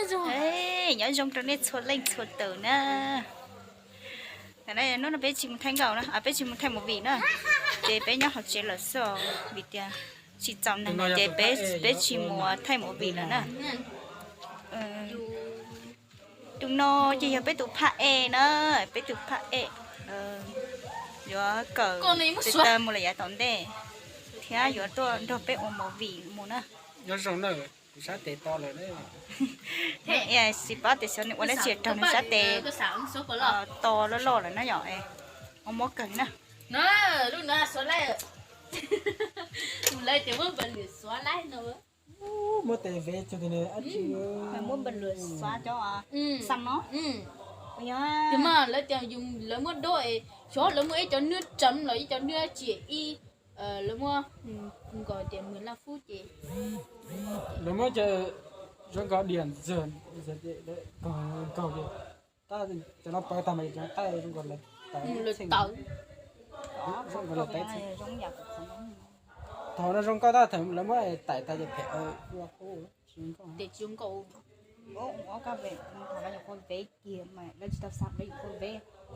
Ej, nyob zoo rau nej txhua leej txhua tus na. Hnub no peb tsis mus thaij nkauj na, peb tsis mus thaij movie na, ces peb nyob hauv tsev lawm xwb os, vim tias tsis txaus neeg ces peb tsis mus thaij movie lawm na. Tus no ces yog peb tus phaj ej na, peb tus phaj ej yuav kawm tes taw mus lawm yav tom ntej thiab yuav tuaj nrog peb ua movie mus na. Nyob zoo na, kuv sab tes to lawm. Tsis paub tias xyov nws ua dab tsi raug nws sab tes to loj loj lawm na yom. Ua muab kawg na. Muab tes ve muab npaj lus xav cov xam no. Tias mas lawv tias lawv muab dub es xyov lawv muab ib cov nws tseem los ib cov nws tsim ib, lawv muab nkaus tias mười lăm phút ces lawv muab cov, zoo nkaus diam ntxwg, nkaus, cov no pawv tag mas cov qaij zoo nkaus lawv tawv, zoo nkaus lawv tawv. Thaum no zoo nkauj tab, thaum lawv muab tais tag ces phem ua qub. Tes tsis zoo nkauj. Ob koj ve, thaum lawv nyuam qhuav ve kiag mas lawv tsis tau xav lawv nyuam qhuav ve,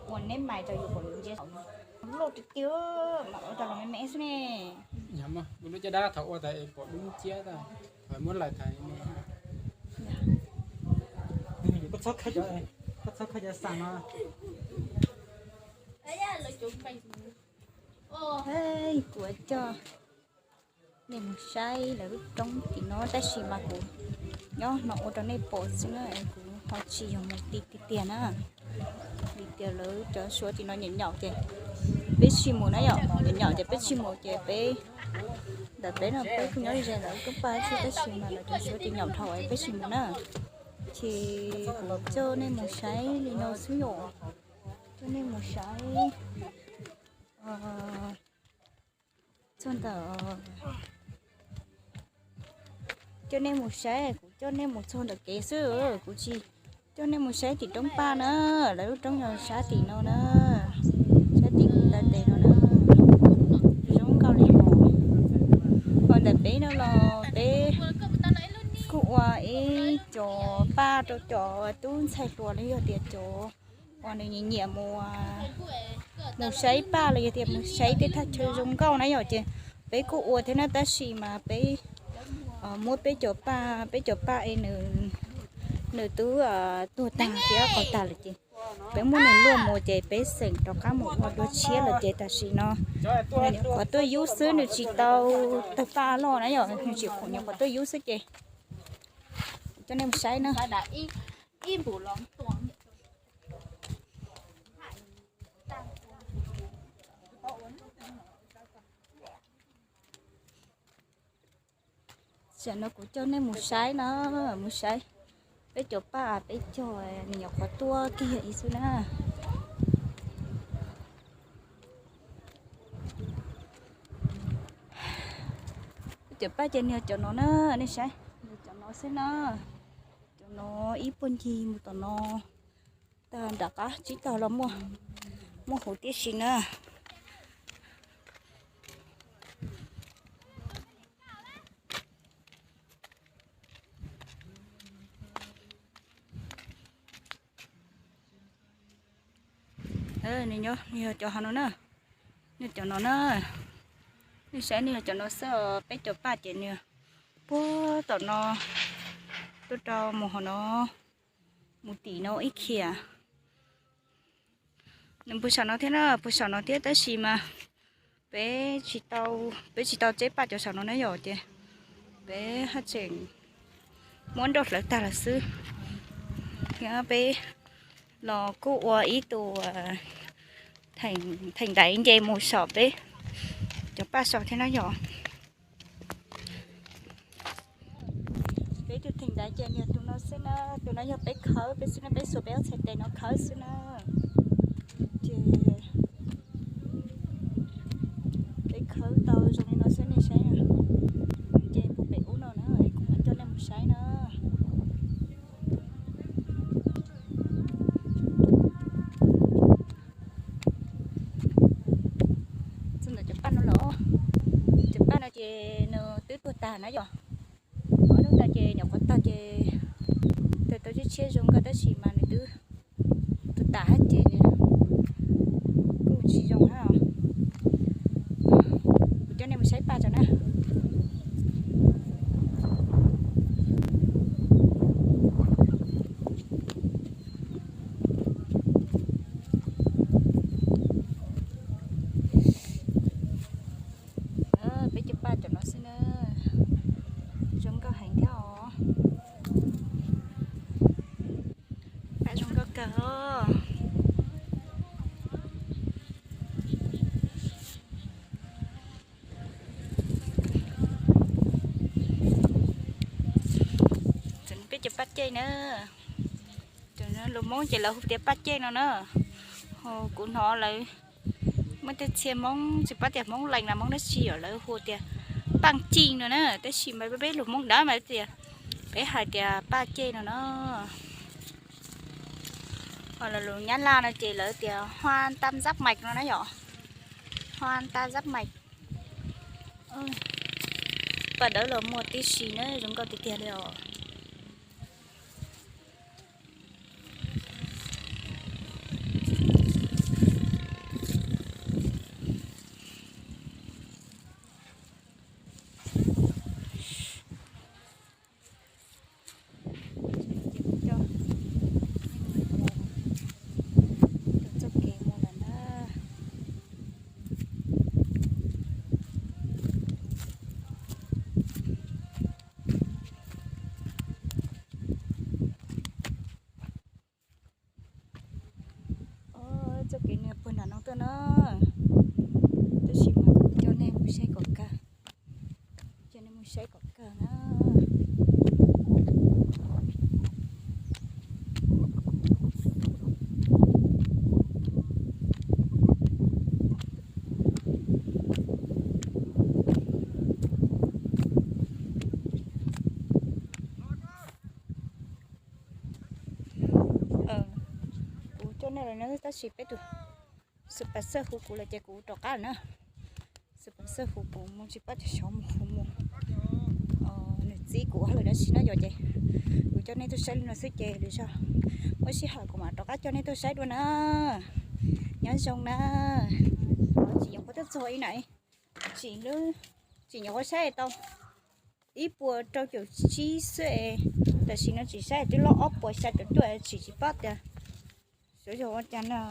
ua neb mais rau yus pom yus ntsia saum loj tiag tiag, mas ua rau los me me xwb ne. Yog mas lub caj dab thaum ua tas pom dub nciab tas, muab lais tas. Koj txhob khawb cov, koj txhob khawb cov xam no. Kuv coj nej mus saib lawv lub roob tim no tab sis mas kuv nyob no ua rau nej pom xwb na, kuv ho tsis yog mus ti tiag tiag na. Vim tias lawv cov Suav tim no nyaum nyaum ces peb tsis mus na yom, nyaum nyaum ces peb tsis mus ces peb, ntawm peb no peb kuj nyob ze ntawm lub roob paj xwb tab sis mas lawv cov Suav tim nyaum dhau peb tsis mus na. Ces kuv coj nej mus saib li no xwb yom, coj nej mus saib txog ntawm, coj nej mus saib, kuv coj nej mus txog ntawm kev xwb, kuv tsis coj nej mus saib tim roob paj na, lawv lub roob yog sab tim no na, sab tim kuv taw tes no na, zoo nkauj li os. Ho ntawm peb no los peb kuj ua ib co paj rau cov tub ntxhais hluas los yog tias cov uas nws nyiam nyiam mus, mus saib paj los yog tias mus saib tej thaj chaw zoo nkauj na yom, ces peb kuj ua thiab na tab sis mas peb muab peb cov paj, peb cov paj es nws twb tuag tag thiab qaug tag lawm ces peb muab nws luaj mus ces peb xeem rov qab mus ua dua tshiab lawm ces tam sim no nws nyuam qhuav tuaj yub xwb, nws tsis tau tawg paj loj na yom, nws tsis, nyuam qhuav tuaj yub xwb ces coj nej mus saib na. Tam no kuv coj nej mus saib na, mus saib peb cov paj peb cog, nws nyuam qhuav tuaj kiag ib xwb na. Cov paj ces nws cov no na, nej saib, nws cov no xwb na. Cov no ib puag ncig mus tom no, tag nram qab tsib taug los muaj, muaj huv tib si na. Nws yog cov hauv no na, nws cov no na, nej saib nws yog cov no xwb, peb cov paj ces nws puag tom no tuaj rau mus hauv no, mus tim no ib khiav. Nws puag saum no thiab na, puag saum no thiab tab sis mas peb tsis tau, peb tsis tau tseb paj cov saum no na yom, ces peb haj tseem muab nroj hlawv tag lawm xwb. Thiab peb los kuj ua ib tug theem ntaiv nce mus saum peb cov paj saum thiab na yom. Peb tus theem ntaiv ces nws yog tus no xwb na, tus no yog peb khawb peb xwb na, peb xuas peb ob txhais tes no khawb xwb na. Ces peb khawb tau zoo li no xwb nej saib, nce puag pem ub no na, kuv mam coj nej mus saib na. Txog ntawm cov paj no los, cov paj no ces nws twb tuag tag na yom. Ob hnub ntawd ces nyuam qhuav tag ces tawg Thiab zoo nkauj tab sis mas nws twb tu tas hab ces nws kuj tsis zoo hab. Kuv coj nej mus saib paj tso na. Peb cov paj cov no xwb na, zoo nkauj heev thiab os. Paj zoo nkauj kawg os. Peb cov paj ceg na, lus Hmoob ces lawv hu tias paj ceg no na. Kuv hnov lawv muaj tej txhia Hmoob tsis paub tias Hmoob Lees los Hmoob dab tsi os, lawv hu tias paj ceg no na, tab sis mas peb lus Hmoob dawb mas tias, peb hais tias paj ceg no na. Ho lus Nyab Laj no ces lawv tias hoa tam giáp mạch no na yom, hoa tam giáp mạch. Paj dawb los muaj tib si na, zoo nkauj tiag tiag li os. Txoj kev mus lawm na. Txoj kev nws puag nram no tuaj na, tab sis mas kuv coj nej mus saib kom kawg, coj nej mus saib kom kawg na. Kuv coj nej los na, tab sis peb tus sponsor hu kuv lawm ces kuv rov qab lawm na. Sponsor hu kuv mus tsis paub tias xyov mus hu mus, nws txib kuv hab lawm dab tsi na yom, ces kuv coj nej tuaj saib li no xwb ces lwm zaus muaj sij hawm kuv mam rov qab coj nej tuaj saib dua na. Nyob zoo na. Tsim nyog kuv tuaj txog ib na, tsim lub, tsim nyog kuv saib tau ib puas rau caum tsib xwb, tam sim no tseem saib twb loj ob puas xya caum cuaj, tsis tsis paub tias xyov yog ua cas no.